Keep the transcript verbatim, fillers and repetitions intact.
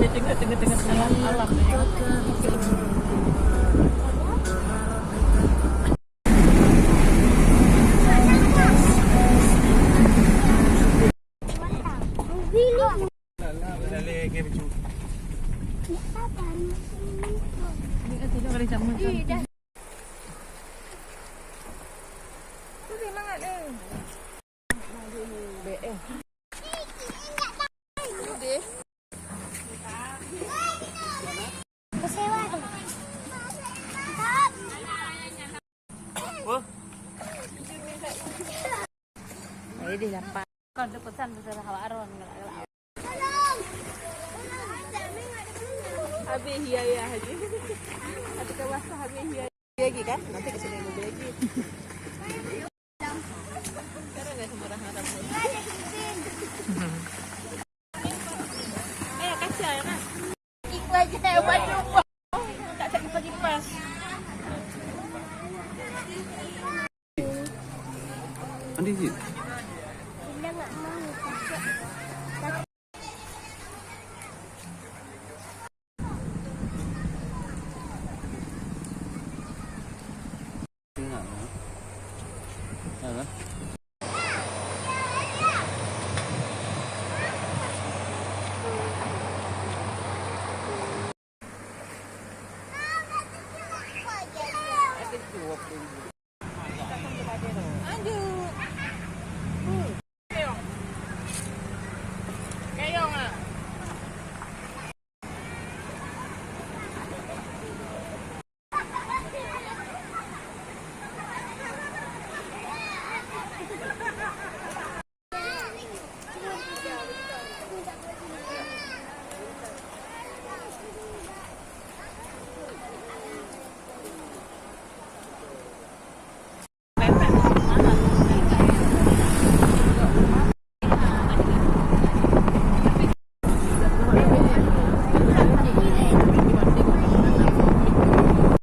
Tengok tengah-tengah alam, alam. Jadi dapat. Kon tu pesan tu salah awak Aron. Habis hiaya lagi. Habis kawasa habis hiaya. Lagi kan? Nanti ke sini dulu lagi. Sekarang dah semua dah harap. Eh, kacau ya kan? Ikut aja, buat jumpa.